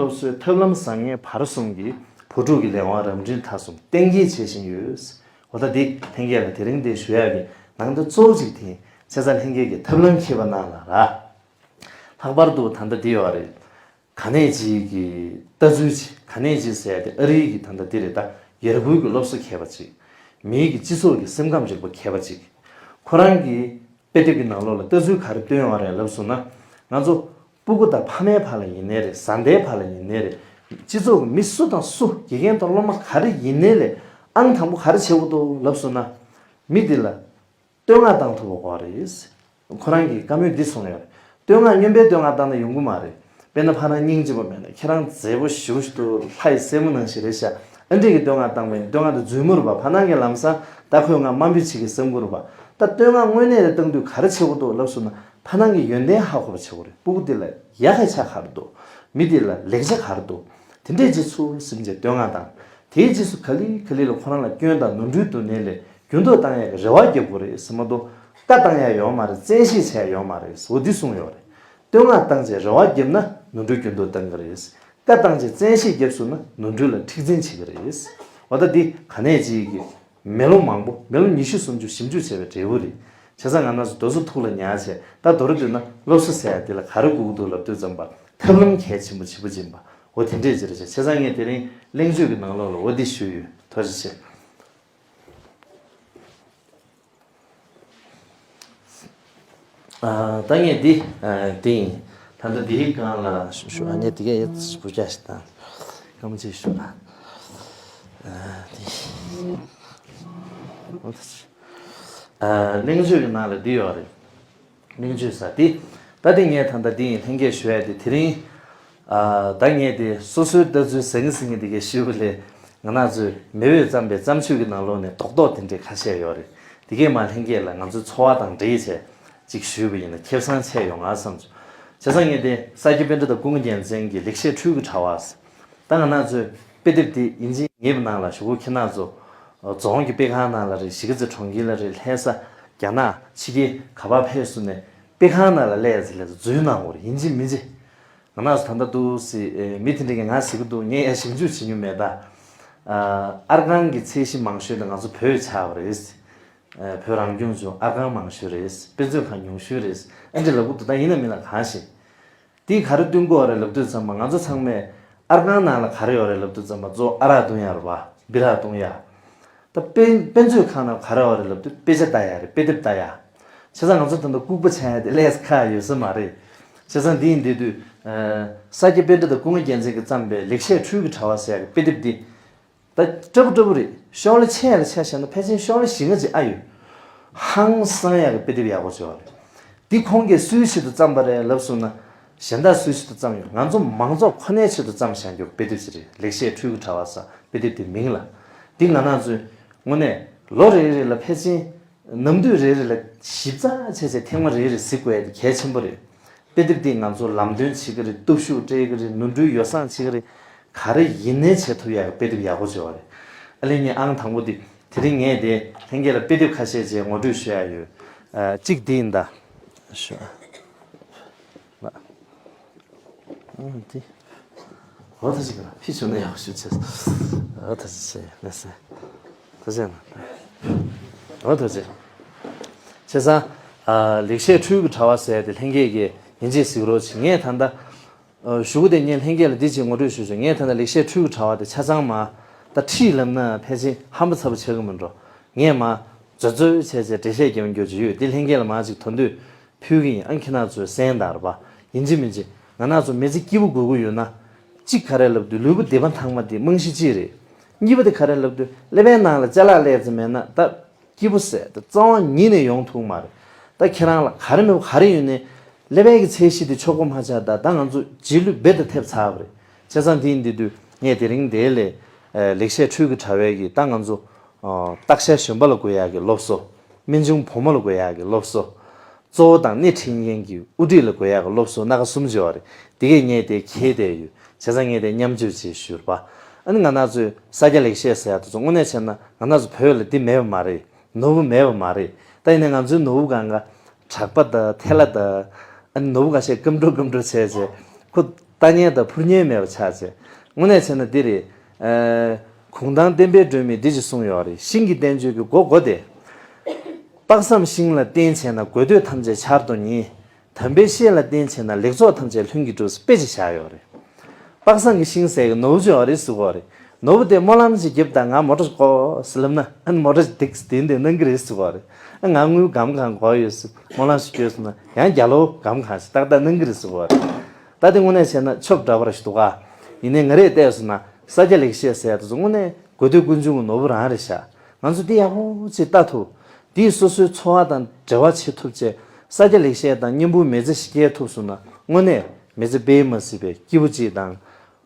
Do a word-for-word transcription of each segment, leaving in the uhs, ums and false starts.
སློབ་གསོའི་ཐབས་ལམ་བཟང་ངན་བར་གསུམ་གྱི་བུ་ཕྲུག་གི་ལས་དབང་རབ་འབྲིང་མཐའ་གསུམ་གཏན་འཁེལ་བྱེད་བཞིན་ཡོད། འོ་ད་འདི་ལྷན་རྒྱས་ལ་དེ་རིང་འདིར་ཞུ་ཡག་གི་ནང་དོན་གཙོ་བོ་གཅིག་དེ་ཡིན། བྱས་ཙང་ལྷན་རྒྱས་ཀྱིས་ཐབས་ལམ་མཁས་པ་གནང་ལ་ར། ལྷག་པར་དུ་ད་ལྟ་འདི་ཡོད་རེད། ག་ནས་ཅིག་གི་ལྟ་ཚུལ་ཅིག་ག་ནས་ཅིག་ཟེར་ཏེ་ཨ་རིའི་གི་ད་ལྟ་འདི་རེད། ད་ཡར་འགུལ་གྱི་སློབ་གསོ་མཁས་པ་ཅིག་མིའི་གི་སྤྱི་ཚོགས་ཀྱི་སེམས་ཁམས་རིག་པ་མཁས་པ་ཅིག་ཁོ་རང་གི་དཔེ་དེབ་ཀྱི་ནང་ལོགས་ལ་ལྟ་ཚུལ་ག་རེ་བཏོན་ཡོད་རེད་ལབ་སོང་ན། ང་ཚོ་སྤུ་གུ་དང་ཕ་མའི་བར་ལ་ཡིན་ནའི་རེད། བཟའ་ཟླའི་བར་ལ་ཡིན་ནའི་རེད། སྤྱི་ཚོགས་ཀྱི་མི་སུ་དང་སུ་དགེ་རྒན་དང་སློབ་མ་ག་རེ་ཡིན་ནའི་ལས་ཨང་དང་པོ་ག་རེ་བྱེད་དགོས་འདུག་ལབ་སོང་ན། མི་དེ་ལ་བསྟོད་བསྔགས་བཏང་ཐུབ་པ་དགོས་རེད། ཁོ་རང་གིས་བཀའ་མོལ་འདི་གསུངས་ཡོད་རེད། བསྟོད་བསྔགས་སྨྱོན་པའི་བསྟོད་བསྔགས་བཏང་ན་ཡོང་གི་མ་རེད། དཔེར་ན་ཕ་རང་སྙིང་རྗེ་པོ་མེད་ན། ཁྱེད་རང་མཛེས་པོ་ཞེ་པོ་ཞིག་འདུག་ལྷ་ཡི་སྲས་མོ་ནང་བཞིན་རེད་ཤག་ཨ་འདྲས་ཀྱི་བསྟོད་བསྔགས་བཏང་བས་བསྟོད་བསྔགས་དེ་རྫུན་མ་རེད་པ། ཕ་རང་གིས་ལམ་སང་ད་ཁོས་ང་དམའ་འབེབས་བྱེད་ཀྱི་བསམ་གྱི་རེད་པ། ད་བསྟོད་བསྔགས་དངོས་གནས་རེ་བཏང་དུས་ག་རེ་བྱེད་དགོས་འདུག་ལབ་སོང་ན། ཕ་རང་གི་ཡོན་ཏན་ཧ་གོ་བ་བྱེད་དགོས་རེད། སྤུ་གུ་དེ་ལ་ཡག་གི་ཆ་ག་རེ་འདུག་མི་དེ་ལ་ལེགས་ཆ་ག་རེ་འདུག་དེ་འདྲས་ཅིག་ཚུར་སེམས་ཀྱིས་བསྟོད་བསྔགས་དང་། དེའི་རྗེས་སུ་ག་ལེ་ག་ལེ་ལ་ཁོ་རང་ལ་སྐྱོན་དང་ནོར་འཁྲུལ་འདུག་ནའི་ལས་འགྱུར་ལྡོག་བཏང་ཡག་གི་རེ་བ་རྒྱབ་དགོས་རེད་ཟེར་མ་གཏོགས། བཀའ་བཏང་ཡག་ཡོད་མ་རེད། བཙན་ཤེད་བྱས་ཡག་ཡོད་མ་རེད་ཟེར་འོ་འདི་གསུངས་ཡོད་རེད། བསྟོད་བསྔགས་བཏང་བྱས་རེ་བ་བརྒྱབ་ན་ནོར་འཁྲུལ་འགྱུར་ལྡོག་བཏང་གི་རེད། བཀའ་བཏང་བྱས་བཙན་ཤེད་བརྒྱབ་སོང་ན་ནོར་འཁྲུལ་ལ་མཁྲེགས་འཛིན་བྱེད་ཀྱི་རེད། འོ་ད་འདི་ག་ནས་ཅིག་གི་མེ་ལོང་མང་པོ། མེ་ལོང་ཉི་ཤུ་སུམ་ཅུ་ཞིབ་འཇུག་བྱས་པའི་འབྲས་བུ་རེད། བྱས་ཙང་ང་རང་ཚོ་དེ་ཚོ་ཐུགས་ལ་ཉར་བྱས། ད་མདོར་བསྡུས་ན་སློབ་གསོ་ཟེར་ཡག་འདི་ལ་ག་རེ་དགོས་ཀྱི་འདུག་ལབ་དུས་ཙམ་པ་ཐབས་ལམ་གལ་ཆེན་པོ་ཆེ་པོ་ཅིག་ཡིན་པ། འོ་དེ་འདྲས་ཅིག་རེད་བྱས། བྱས་ཙང་ངས་དེ་རིང་གླེང་བརྗོད་ཀྱི་ནང་ལོགས་ལ་འོ་འདི་ཞུས་ཡོད། ཐུགས་རྗེ་ཆེ། ཨ། ད་ངས་འདི། ཨ། འདི་ཡིན། ད་ལྟ་འདིའི་སྒང་ལ་ཞུ་ཞུ། ཨ་ནི་དེ་གས་ཡ་བུ་རྒྱག་ཞིག་དང་སྐམ་ཅིག་ཞུ། ཨ། འདི། འོ་ད་ཅི། ཨ། གླེང་བརྗོད་ཀྱི་ནང་ལ་འདི་ཡོད་རེད། གླེང་བརྗོད་ཟེར་འདི། ད་འདི་ངས་ད་ལྟ་འདི་ཡིན་ལྷན་རྒྱས་ཞུ་ཡ་དེ་དེ་རིང་། ཨ། ད་ངས་དེ་སོ་སོའི་ལྟ་ཚུལ་ཟང་ངེ་ཟིང་ངེ་དེ་གས་ཞུས་པ་ལས། ང་རང་ཚོས་མེས་པོས་བརྩམས་པའི་བརྩམས་ཆོས་ཀྱི་ནང་ལོགས་ནས་རྡོག་རྡོག་དེ་འདྲས་ཁ་ཤས་ཡོད་རེད། དེ་གས་མར་ལྷན་རྒྱས་ལ་ང་ཚོའི་འཚོ་བ་དང་འབྲེལ་བྱས་ཅིག་ཞུས་པ་ཡིན་ན་ཁེ་བཟང་ཆེ་ཡོང་ང་བསམ་བྱུང་། བྱས་ཙང་ངས་དེ་ས་སྐྱ་པཎྜི་ཏ་ཀུན་དགའ་རྒྱལ་མཚན་གྱི་ལེགས་བཤད་འཕྲུལ་གྱི་དྲ་བ། ད་ང་རང་ཚོའི་དཔེ་དེབ་དེ་ཡིན་གཅིག་མིན་གཅིག་ནང་ལ་གཞུག་གུ་ཁྱེད་རང་ཚོ་རྫོང་གི་དཔེ་ཁང་ནང་ལ་རེད། གཞིས་ཀ་རྩེ་གྲོང་ཁྱེར་ལ་རེད། ལྷ་ས་རྒྱ་ནག་ཕྱི་རྒྱལ་ག་པར་ཕེབས་སོང་ནས་དཔེ་ཁང་ནང་ལ་སླེབས་ཚེ་སླེབས་ཚེ་འཛུལ་གནང་དགོས་རེད། ཡིན་གཅིག་མིན་གཅིག་ང་རང་ཚོ་ད་ལྟ་འདུག་སེ་མི་དེ་འདྲ་གིས་ང་ཟེར་གི་འདུག་ངས་ཡང་ཞིབ་འཇུག་བྱེད་མྱོང་མེད་ད། ཨར་ཁང་གི་ཚད་གཞི་མང་ཤོས་དེ་ང་ཚོ་བོད་ཆགས་པ་རེད། བོད་རང་སྐྱོང་ལྗོངས་ཨར་ཁང་མང་ཤོས་རེད། དཔེ་མཛོད་ཁང་ཉུང་ཤོས་རེད། ཨ་འདྲ་ལབ་གི་འདུག་ད་ཡིན་ན་མིན་ན་གང་ཤེས། དེ་ག་རེ་སྟོན་གི་ཡོད་རེད་ལབ་དུས་ཙམ་པ་ང་ཚོ་ཚང་མས་ཨར་ཁང་ནང་ལ་ག་རེ་ཡོད་རེད་ལབ་དུས་ཙམ་པ་གཙོ་བོ་ཨ་རག་བཏུང་ཡ་རེད་པ། སྦི་རག་བཏུང་ཡ། ད་དཔེ་དཔེ་མཛོད་ཁང་ནང་ག་རེ་ཡོད་རེད་ལབ་དུས་དཔེ་ཆ་ལྟ་ཡ་རེད། དཔེ་དེབ་ལྟ་ཡ། བྱས་ཙང་ང་ཚོ་ད་ལྟ་ལྐུགས་པ་ཆགས་ཡ་དེ་ལས་ཁག་ཡོད་ས་མ་རེད། བྱས་ཙང་འདི་ཡིན་དེ་དུས། ས་སྐྱ་པཎྜི་ཏ་ཀུན་དགའ་རྒྱལ་མཚན་གྱིས་བརྩམས་པའི་ལེགས་བཤད་འཕྲུལ་གྱི་དྲ་བ་ཟེར་ཡ་གི་དཔེ་དེབ་འདི། ད་ལྟ་བུ་ལྟ་བུ་རེད། ཤོག་ལྷེ་ཆེ་ཡ་ལ་ཆ་བཞག་ན་ཕལ་ཆེར་ཤོག་ལྷེ་བཞི་ལྔ་ཅིག་ཨ་ཡོད། ཧང་སང་ཡག་གི་དཔེ་དེབ་ཡག་པོ་ཅིག་ཡོད་རེད། འདི་ཁོང་གིས་སུའི་ཆེད་དུ་བརྩམས་པ་རེད་ལབ་སོང་ན། གཞན་དག་སུའི་ཆེད་དུ་བརྩམས་ཡོད། ང་ཚོ་མང་ཚོགས་ཁོ་ནའི་ཆེད་དུ་བརྩམས་བཞག་རྒྱུ་དཔེ་དེབ་ཅིག་རེད། ལེགས་བཤད་འཕྲུལ་གྱི་དྲ་བ་ཟེར་དཔེ་དེབ་དེ་མིང་ལ། འདི་ང་རང་ཚོས་དངོས་གནས་ལོ་རེ་རེ་ལ་ཕལ་ཆེར། ནམ་དུས་རེ་རེ་ལ་ཞིབ་ཚགས་བྱས་བྱས་ཐེངས་མ་རེ་རེ་གཟིགས་དགོས་ཡ་དེ་གལ་ཆེན་པོ་རེད། དཔེ་དེབ་འདིས་ང་ཚོ་ལམ་སྟོན་བྱེད་ཀྱི་རེད། སྟོབས་ཤུགས་སྤྲད་ཀྱི་རེད། ནོར་འཁྲུལ་ཡོ་བསྲང་བྱེད་ཀྱི་རེད། ག་རེ་ཡིན་ནའི་བྱེད་ཐུབ་ཡ་གི་དཔེ་དེབ་ཡག་པོ་བྱས་པ་རེད། ཨ་ལས་ངས་ཨང་དང་པོ་འདི་དེ་རིང་ངས་དེ་ལྷན་རྒྱས་ལ་དཔེ་དེབ་ཁ་ཤས་ཅིག་ངོ་སྤྲོད་ཞུ་ཡ་ཡོད། ཨ། གཅིག་འདི་ཡིན་ད། ཞུ། ཨ། འདི། འོ་ད་ཅིག་ཕི་ཆུ་ནས་ཡག་ཞུ་ཆེ། འོ་ད་ཅིག་ཆེ་ནས་སེ། ད་ཅེ་ན། འོ་ད་ཅིག་བྱས་ཙང་། ཨ། ལེགས་བཤད་འཕྲུལ་གྱི་དྲ་བ་ཟེར་དེ་ལྷན་རྒྱས་ཀྱིས་ཡིན་གཅིག་གཟིགས་རོགས་བྱེད། ངས་ད་ལྟ། ཨ། ཞུ་གི་དེ་ངས་ལྷན་རྒྱས་ལ་འདི་ཅིག་ངོ་སྤྲོད་ཞུ་ཆོག་ངས་ད་ལྟ་ལེགས་བཤད་འཕྲུལ་གྱི་དྲ་བ་དེ་ཆ་ཚང་མ། ད་ཁྲིད་ལབ་ན་ཕལ་ཆེར་ཧམ་པ་ཚ་པོ་ཆགས་ཀྱི་མིན་འགྲོ། ངས་མ། མཛོད་མཛོད་བྱས་བྱས་འགྲེལ་བཤད་རྒྱབ་རྒྱུ་ཅིག་ཡོད། དེ་ལྷན་རྒྱས་ལ་མ་ཅིག་དོན་དུ། ཕུལ་གྱི་ཡིན། ཨ། ཁྱེད་རང་ཚོས་གསན་དང་རེད་པ། ཡིན་གཅིག་མིན་གཅིག་ང་རང་ཚོ་མི་ཚེ་སྐྱིད་པོ་དགོས་ཀྱི་ཡོད་ན། གཅིག་ག་རེ་ལབ་དུས་ལུས་པོ་སྡིག་པ་མཐའ་མ་དེ་རྨང་གཞི་གཅིག་རེད། གཉིས་པ་དེ་ག་རེ་ལབ་དུས་ཀླད་པའི་ནང་ལ་ཅ་ལག་ལས་ཙམ་མེད་ན་ད་སྐྱིད་པོ་ཟེར་ད་རྩ་བ་ཉིད་ནས་ཡོང་ཐུབ་མ་རེད། ད་ཁྱེད་རང་ལ་ག་རེ་མེད་པ་ག་རེ་ཡོད་ནའི་ཀླད་པའི་གི་ཚད་གཞི་དེ་ཆོག་གོ་མ་ཆག་ད་ད་ང་ཚོ་རྗེས་ལུས་རྦད་དེ་ཐེབས་ཚར་བ་རེད། བྱས་ཙང་དེ་ཡིན་དེ་དུས་ངས་དེ་རིང་དེ་ལས་ལེགས་བཤད་འཕྲུལ་གྱི་དྲ་བའི་གི་ད་ང་ཚོ་སྟག་ཤར་གཞོན་པ་ལ་དགོས་ཡག་གི་སློབ་གསོ། སྨན་ཆུང་བུ་མོ་ལ་དགོས་ཡག་གི་སློབ་གསོ། གཙོ་བོ་དང་སྣེ་ཁྲིད་མཁན་གྱི་དབུ་ཁྲིད་ལ་དགོས་ཡག་གི་སློབ་གསོ་སྣ་ཁ་གསུམ་ཅིག་ཡོད་རེད། དེ་གས་ངས་དེ་འཁྱེར་བསྡད་ཡོད། བྱས་ཙང་ངས་དེ་མཉམ་སྤྱོད་བྱེད་ཞུས་པ། ཨ་ནི་ང་རང་ཚོའི་ས་སྐྱ་ལེགས་བཤད་ཟེར་ཡག་དེ་ཚོ་དངོས་གནས་བྱས་ན་ང་རང་ཚོ་བོད་ལ་འདི་མེད་པ་མ་རེད། ནོར་བུ་མེད་པ་མ་རེད། ད་ཡིན་ནའི་ང་ཚོའི་ནོར་བུ་སྒང་ག་གྲགས་པ་དང་ཐལ་བ་དང་། ཨ་ནི་ནོར་བུ་ཁ་ཤས་སྐམ་འགྲོ་སྐམ་འགྲོ་བྱས་བྱས་ཁོ། ལྟ་ཉན་དང་འཕུར་ཉན་མེད་པ་ཆགས་བྱས། དངོས་གནས་བྱས་ན་འདི་རེད། ཨ། གུང་ཐང་བསྟན་པའི་སྒྲོན་མེས་འདི་ཅིག་གསུངས་ཡོད་རེད། ཤིང་གི་བསྟན་བཅོས་ཀྱི་མགོ་མགོ་དེ། དཔག་བསམ་ཤིང་ལ་བརྟེན་བྱས་ན། དགོས་འདོད་ཐམས་ཅད་ཆར་དུ་ཉིལ། དམ་པའི་བཤེས་ལ་བརྟེན་བྱས་ན། ལེགས་ཚོགས་ཐམས་ཅད་ལྷུན་གྱིས་གྲུབ་ཟེར་དཔེ་ཅིག་བཞག་ཡོད་རེད། དཔག་བསམ་གྱི་ཤིང་ཟེར་གྱི་ནོར་བུ་ཅིག་ཡོད་རེད་ཟེར་གྱི་ཡོད་རེད། ནོར་བུ་དེ་སྨོན་ལམ་ཅིག་བརྒྱབ་དང་། ང་མོ་ཊ་ཞིག་དགོས་ཟེར་ལབ་ན། ཨ་ནི་མོ་ཊ་ཞིག་བསྡིགས་ཟེར་དེ་འདྲ་གནང་གི་རེད་ཟེར་གྱི་ཡོད་རེད། ཨ། ང་དངུལ་སྒམ་གང་དགོས་ཡོད་ཟེར་སྨོན་ལམ་ཞིག་བརྒྱབ་སོང་ན། ཡང་རྒྱ་ལོ་སྒམ་གང་ཞིག་ཏག་ཏག་གནང་གི་རེད་ཟེར་གྱི་ཡོད་རེད། ད་དེ་དངོས་གནས་བྱས་ན་ཆོབ་འདྲ་པོ་ར་ཞིག་འདུག་ག་ཡིན་ནའི་ང་རས་བལྟས་སོང་ན་ས་སྐྱ་ལེགས་བཤད་ཟེར་ཡ་དེ་ཚོ་དངོས་གནས་དགོས་འདོད་ཀུན་འབྱུང་གི་ནོར་བུ་རང་རེད་ཤག་ང་ཚོ་འདི་ཡག་པོ་ཅིག་ལྟ་ཐུབ། འདིས་སོ་སོའི་འཚོ་བ་དང་འབྲེལ་བ་བྱེད་ཐུབ་བྱས། ས་སྐྱ་ལེགས་བཤད་དང་མཉམ་པོ་མི་ཚེ་ཞིག་སྐྱེལ་ཐུབ་སོང་ན། དངོས་གནས་མི་ཚེ་དཔེ་མ་སྲིད་པའི་སྐྱིད་པོ་ཅིག་དང་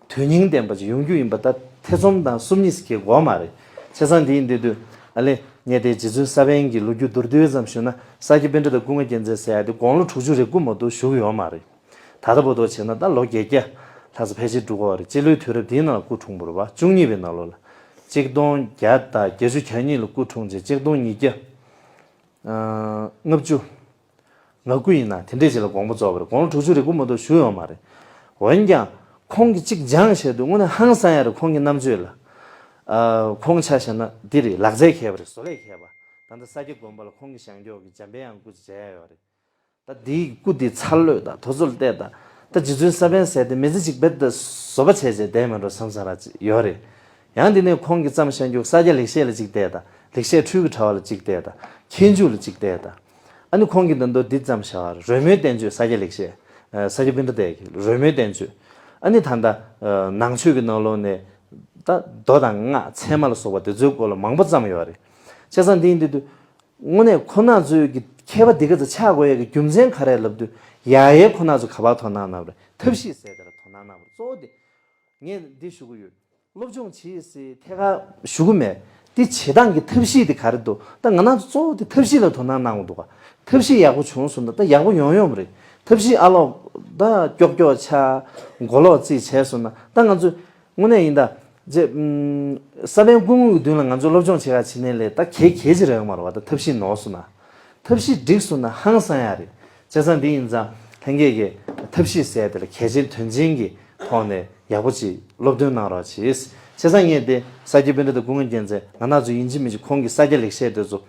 དོན་སྙིང་ལྡན་པ་ཅིག་ཡོང་རྒྱུ་ཡིན་པ་ད་ཐེ་ཚོམ་དང་སོམ་ཉི་ཟེར་གྱི་དགོས་མ་རེད། བྱས་ཙང་འདི་ཡིན་དུས་དུས་ཨ་ལེ། ངས་དེ་རྗེ་བཙུན་ས་པཎ་གྱི་ལོ་རྒྱུས་མདོར་བསྡུས་ཙམ་ཞུས་ན། ས་སྐྱ་པཎྜི་ཏ་ཀུན་དགའ་རྒྱལ་མཚན་ཟེར་ཡ་དེ་དགུང་ལོ་དྲུག་ཅུ་རེ་དགུ་མ་གཏོགས་བཞུགས་ཡོད་མ་རེད། ད་ལྟ་བར་དུ་བྱས་ན་ད་ལོ་བརྒྱད་བརྒྱ་ལྷག་ཙམ་ཕལ་ཆེར་འགྲོ་གི་ཡོད་རེད། སྤྱི་ལོའི་དུས་རབས་འདིའི་ནང་ལ་སྐུ་འཁྲུངས་པ་རེད་པ། བཅུ་གཉིས་པའི་ནང་ལོགས་ལ། གཅིག་སྟོང་བརྒྱ་དང་བརྒྱད་ཅུ་གྱ་གཉིས་ལ་སྐུ་འཁྲུངས་བྱས། གཅིག་སྟོང་ཉིས་བརྒྱ་ལྔ་བཅུ་ང་དགུ་ཡིན་ན་དེ་འདྲས་ཅིག་ལ་དགོངས་པ་རྫོགས་པ་རེད། དགུང་ལོ་དྲུག་ཅུ་རེ་དགུ་མ་གཏོགས་བཞུགས་ཡོད་མ་རེད། འོན་ཀྱང་ཁོང་གིས་གཅིག་སྦྱངས་བྱས་དུས་དངོས་གནས་ཧང་སང་ཡ་རེད། ཁོང་གི་རྣམ་དཔྱོད་ལ། ཨ། ཁོང་ཆ་བཞག་ན་འདི་རེད། ལག་རྩལ་མཁས་པ་རེད། བཟོ་ལས་མཁས་པ། ད་ལྟ་ས་སྐྱ་དགོན་པ་ལ་ཁོང་གི་ཞབས་ཀྱིས་འཇམ་པའི་དབྱངས་སྐུ་ཅིག་མཇལ་ཡ་ཡོད་རེད། ད་འདིའི་སྐུ་འདི་འཚར་ལོངས་དང་དེ་ཚོ་ལ་བལྟས་དང་། ད་རྗེ་བཙུན་ས་པཎ་ཟེར་དེ་མི་ཚེ་གཅིག་རྦད་དེ་བཟོ་པ་བྱས་བྱས་བསྡད་མེད་འགྲོ་བསམ་བསམ་ར་ཅིག་ཡོད་རེད། ཡང་འདི་ནས་ཁོང་གི་བརྩམས་བཞག་རྒྱུ་ས་སྐྱ་ལེགས་བཤད་ལ་གཅིག་བལྟས་དང་། ལེགས་བཤད་འཕྲུལ་གྱི་དྲ་བ་ལ་གཅིག་བལྟས་དང་། མཁས་འཇུག་ལ་གཅིག་བལྟས་དང་། ཨ་ནི་ཁོང་གིས་ད་དུང་འདི་བརྩམས་བཞག་པ་རེད། རོལ་མོའི་བསྟན་བཅོས། ས་སྐྱ་ལེགས་བཤད། ཨ། ས་སྐྱ་པཎྜི་ཏ་གི་རོལ་མོའི་བསྟན་བཅོས། ཨ་ནི་ད་ལྟ་ནང་ཆོས་ཀྱི་ནང་ལོགས་ནས་ད་མདོ་དང་སྔགས་ཚད་མ་ལ་སོགས་པ་དེ་ཚོའི་སྐོར་ལ་མང་པོ་བརྩམས་ཡོད་རེད། བྱས་ཙང་འདི་ཡིན་དུས་དུས། དངོས་གནས་ཁོང་རྣམ་ཚོའི་གི་མཁས་པ་འདི་ག་ཚོད་ཆགས་དགོས་ཡ་གི་རྒྱུ་མཚན་ག་རེ་ལབ་དུས། ཡ་ཡའི་ཁོང་རྣམ་ཚོ་ག་པར་དོ་སྣང་གནང་བ་རེད། ཐབས་ཤེས་ཟེར་དེ་ལ་དོ་སྣང་གནང་བ་རེད། གཙོ་བོ་དེ། ངས་འདི་ཞུ་གི་ཡོད། སློབ་སྦྱོང་བྱེད་ཟེར་ཐད་ཀར་ཞུ་གི་མེད། འདི་བྱེད་སྟངས་ཀྱི་ཐབས་ཤེས་དེ་ག་རེ་འདུག་ད་ང་རང་ཚོ་གཙོ་བོ་དེ་ཐབས་ཤེས་ལ་དོ་སྣང་གནང་དགོས་འདུག་ག་ཐབས་ཤེས་ཡག་པོ་བྱུང་སོང་ན་ད་ཡག་པོ་ཡོང་ཡོང་རེད། ཐབས་ཤེས་ཨ་ལོག་ད་ཀྱོག་ཀྱོག་ཆགས། མགོ་ལོག་རྩིས་བྱས་སོང་ན་ད་ང་ཚོ། དངོས་གནས་ཡིན་ད། རྗེ། ཨམ། ས་པཎ་སྐུ་ངོ་གི་མདུན་ལ་ང་ཚོ་སློབ་སྦྱོང་བྱེད་ག་ཕྱིན་ནའི་ལས་ད་གལ་གལ་ཆེ་རེད་མ་རེད་པ། ད་ཐབས་ཤེས་ནོར་སོང་ན། ཐབས་ཤེས་འགྲིག་སོང་ན་ཧང་སང་ཡ་རེད། བྱས་ཙང་འདི་ཡིན་ཙང་ལྷན་རྒྱས་ཀྱིས་ཐབས་ཤེས་ཟེར་དེ་ལ་གལ་ཆེན་དོན་ཆེན་གྱི་ཐོག་ནས་ཡག་པོ་ཅིག་སློབ་སྟོན་གནང་རོགས་གྱིས། བྱས་ཙང་ངས་དེ་ས་སྐྱ་པཎྜི་ཏ་ཀུན་དགའ་རྒྱལ་མཚན་ང་རང་ཚོ་ཡིན་གཅིག་མིན་གཅིག་ཁོང་གི་ས་སྐྱ་ལེགས་བཤད་དེ་ཚོ།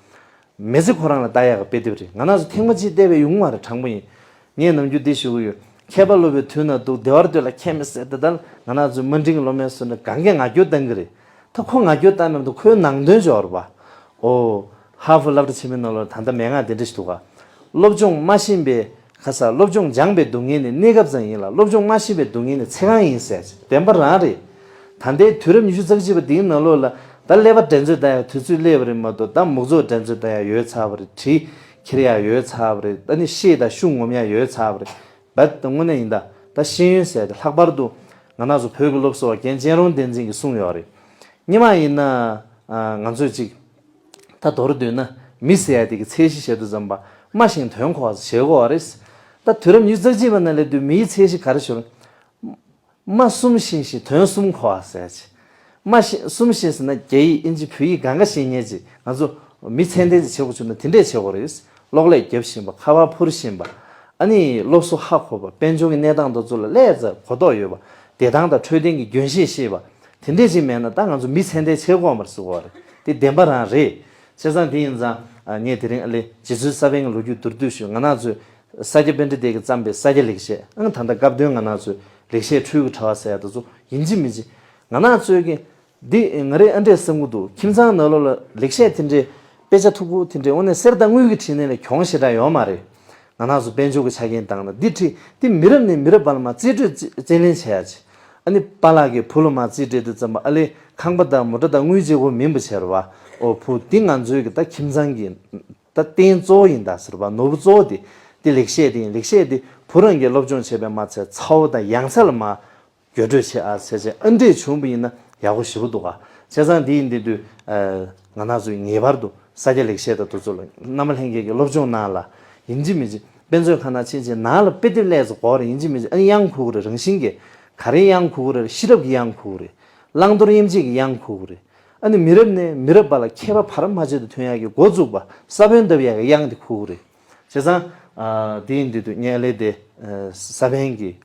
མི་ཚེ་ཁོ་རང་ལ་ལྟ་ཡག་གི་དཔེ་དེབ་རེད། ང་རང་ཚོ་ཐེངས་མ་གཅིག་བལྟས་པས་ཡོང་མ་རེད། དྲང་པོ་ཡིན། ངས་ནམ་རྒྱུན་འདི་ཞུ་གི་ཡོད། མཁས་པ་སློབ་པའི་དུས་ན་སྡུག། བདེ་བར་སྡོད་ལ་ཁྱད་མི་བསད། དེ་ལྟར་ང་རང་ཚོའི་དམའ་འབྲིང་སློབ་མའི་ཚོ་ནི་གང་གས་ང་རྒྱལ་བཏང་གི་རེད། ད་ཁོ་ང་རྒྱལ་བཏང་མེད་མི་འདུག་ཁོའི་ནང་དོན་སྦྱོར་བ། ཨོ། ཧ་ཧྥུ་སློབ་གྲྭ་ཆེན་མོའི་ནང་ལོགས་ད་ལྟ་མན་ངག་འདི་འདྲ་ཞིག་འདུག་ག་སློབ་སྦྱོང་མ་ཤེས་པའི་ཁ་ས། སློབ་སྦྱོང་སྦྱངས་པའི་སྡུག་བསྔལ་ནི་གནས་སྐབས་ཙམ་ཡིན་ལ། སློབ་སྦྱོང་མ་ཤེས་པའི་སྡུག་བསྔལ་ནི་ཚེ་གང་ཡིན་ཟེར་ཅིག་བདེན་པ་རང་རེད། ད་ལྟའི་དུས་རབས་ཉི་ཤུ་རྩ་གཅིག་པ་འདིའི་ནང་ལོགས་ལ་ད་ཀླད་པ་འགྲན་རྩོད་ལྟ་ཡག་དུས་ཚོད་སླེབས་པ་རེད་མ་གཏོགས། ད་མུག་ཚོགས་འགྲན་རྩོད་ལྟ་ཡག་ཡོལ་ཚར་བ་རེད། གྲི་འཁྱེར་ཡག་ཡོལ་ཚར་བ་རེད། ད་ནི་གཤེད་དང་ཤུགས་ངོམ་ཡག་ཡོལ་ཚར་བ་རེད། བད་དུ་དངོས་གནས་ཡིན་ད། ད་ཤེས་ཡོན་ཟེར་དེ་ལྷག་པར་དུ་ང་རང་ཚོ་བོད་ཀྱི་སློབ་གསོ་བ་རྒན་གཅེན་རོང་བསྟན་འཛིན་གྱིས་གསུངས་ཡོད་རེད། སྔོན་མ་ཡིན་ན། ཨ། ང་ཚོས་ཅིག་ད་མདོར་བསྡུས་ན་མི་ཟེར་ཡ་དེ་གི་ཚད་གཞི་བཤད་དུས་ཙམ་པ་སྨྲ་ཞིང་དོན་གོ་བ་ཟེར་གོ་བ་རེད། ད་དུས་རབས་ཉི་ཤུ་རྩ་གཅིག་པ་ནང་སླེབས་དུས་མིའི་ཚད་གཞི་ག་རེ་ཤོར། སྨྲ་གསུམ་ཤེས་ཤིང་དོན་གསུམ་གོ་བ་ཟེར་ཅིག་སྨྲ་ཤེས་གསུམ་ཤེས་ཟེར་ན་རྒྱ་ཡིག་དབྱིན་ཇི་བོད་ཡིག་གང་ག་ཤེས་མཁན་ཅིག་ང་ཚོ་མི་ཚད་ལྡན་ཅིག་བྱེད་དགོས་བྱུང་ན་དེ་འདྲས་བྱེད་དགོས་རེད། གློག་ཀླད་རྒྱབ་ཤེས་པ། ཁ་པར་འཕུར་ཤེས་པ། ཨ་ནི་སློབ་གསོ་ཧ་གོ་བ། དཔལ་འབྱོར་གྱི་གནས་སྟངས་དེ་ཚོ་ལ་ཀླད་ཙམ་གོ་རྟོགས་ཡོད་པ། བདེ་ཐང་དང་འཕྲོད་བསྟེན་གྱི་རྒྱུན་ཤེས་ཤེས་པ། དེ་འདྲས་ཅིག་མེད་ན་ད་ང་ཚོ་མི་ཚད་ལྡན་བྱེད་དགོས་མ་རེད་ཟེར་གོ་བ་རེད། དེ་བདེན་པ་རང་རེད། བྱས་ཙང་དེ་ཡིན་ཙང་། ཨ། ངས་དེ་རིང་ཨ་ལེ་རྗེ་བཙུན་ས་པཎ་གྱི་ལོ་རྒྱུས་མདོར་བསྡུས་ཤིག་ང་རང་ཚོས་ས་སྐྱ་པཎྜི་ཏས་ཀྱིས་བརྩམས་པའི་ས་སྐྱ་ལེགས་བཤད། ཨང་། ད་ལྟ་སྐབས་དོན་ང་རང་ཚོས་ལེགས་བཤད་འཕྲུལ་གྱི་དྲ་བ་ཟེར་ཡ་དེ་ཚོ་ཡིན་གཅིག་མིན་གཅིག་ང་རང་ཚོས་ཀྱི། འདི་ང་རས་ཨ་འདྲས་བསམ་གྱི་འདུག་ཁྱིམ་ཚང་ནང་ལོགས་ལ་ལེགས་བཤད་དེ་འདྲའི་དཔེ་ཆ་མཐུག་པོ་དེ་འདྲའི་དངོས་གནས་གསེར་དང་དངུལ་གྱི་བྲིས་ནས་ལས་གྱོང་ཞེ་དྲག་ཡོད་མ་རེད། ང་རང་ཚོ་དཔལ་འབྱོར་གྱི་ཆ་རྐྱེན་བཏང་ན་འདི་བྲིས་འདི་མི་རབས་ནས་མི་རབས་བར་ལ་མར་རྩིས་སྤྲོད་རྩིས་ལེན་བྱེད་ཡ་ཅིག་ཨ་ནི་པཱ་ལགས་ཀྱིས་བུ་ལ་མར་རྩིས་སྤྲད་དུས་ཙམ་པ་ཨ་ལེ་ཁང་པ་དང་མོ་ཊ་དང་དངུལ་བྱེད་དགོས་མིན་པ་བྱས་ར་བ། ཨོ་བུ་འདི་ང་ཚོའི་གི་ད་ཁྱིམ་ཚང་གི་ད་རྟེན་གཙོ་བོ་ཡིན་ད་ཟེར་བ། ནོར་བུ་གཙོ་བོ་འདི་འདི་ལེགས་བཤད་འདི་ཡིན། ལེགས་བཤད་འདི་བུ་རང་གིས་སློབ་སྦྱོང་བྱས་པས་མ་ཚད་ཚ་བོ་དང་ཡང་ཚ་ལ་མར། བརྒྱུད་སྤྲོད་བྱེད་ཨ་ཟེར་བྱས་ཨ་འདྲས་བྱུང་བ་ཡིན་ན་ཡག་པོ་ཞེ་པོ་འདུག་ག་བྱས་ཙང་འདི་ཡིན་དུས་དུས། ཨ། ང་རང་ཚོས་ངེས་པར་དུ་ས་སྐྱ་ལེགས་བཤད་དང་དེ་ཚོ་ལ་རྣམ་པ་ལྷན་རྒྱས་ཀྱིས་སློབ་སྦྱོང་གནང་ལ། ཡིན་གཅིག་མིན་གཅིག་དཔེ་མཛོད་ཁང་ནང་ཕྱིན་བྱས་ནང་ལ་དཔེ་དེབ་ཀླད་ཙམ་དགོས་རེད། ཡིན་གཅིག་མིན་གཅིག་ཨ་ནི་གཡང་འགུག་གི་རེད། རང་བཞིན་གྱིས་ག་རེ་གཡང་འགུག་གི་རེད། ཤེས་རབ་ཀྱི་གཡང་འགུག་གི་རེད། བླང་དོར་དབྱེ་འབྱེད་ཀྱི་གཡང་འགུག་གི་རེད། ཨ་ནི་མི་རབས་ནས་མི་རབས་བར་ལ་ཁྱད་པར་བར་མ་ཆད་དུ་ཐོན་ཡག་གི་འགོ་བཙུགས་པ་ས་བོན་བརྡབ་ཡག་གི་གཡང་དེ་འགུག་གི་རེད། བྱས་ཙང་། ཨ། དེ་ཡིན་དུས་དུས་ངས་ཨ་ལེ་དེ། ཨ། ས་པཎ་གྱི་